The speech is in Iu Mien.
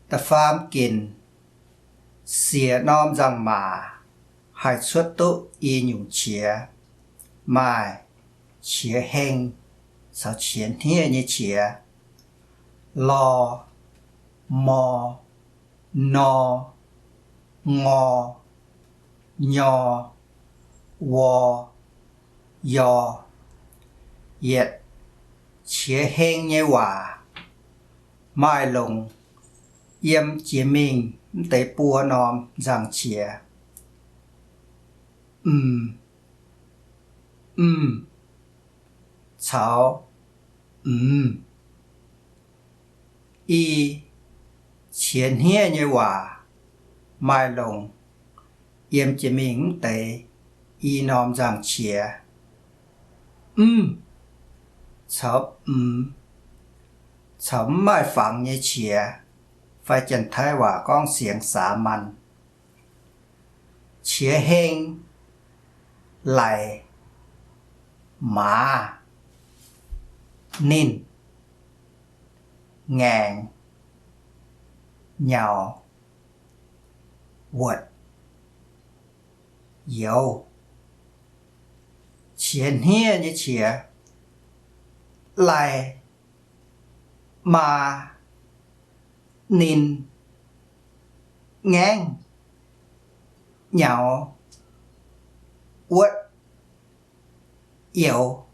Da'faam ginc, siec norm nzangc-maac haih cuotv duqv i nyungc qiex. Maaih qiex heng caux qiex hniev nyei qiex: lor, mor, nor, ngor, nyor, wor, yor. Yietc, qiex heng nyei waac maaih longc yiem jiex mingh mv deix buo norm nzangc-qiex: m, m, caux m. I, qiex hniev nyei waac maaih longc yiem jiex mingh mv deix i norm nzangc-qiex: mv caux m, caux mv maaih fangx nyei qiex, fai Janx-Taiv waac gorngv เสียงสามัญ. Qiex heng: laic, maaz, ninh, ngaengc, nyaux, wuotc, youz. Qiex hniev nyei qiex: laic, maaz, ninh, ngaengc, nyaux, wuotc, youz.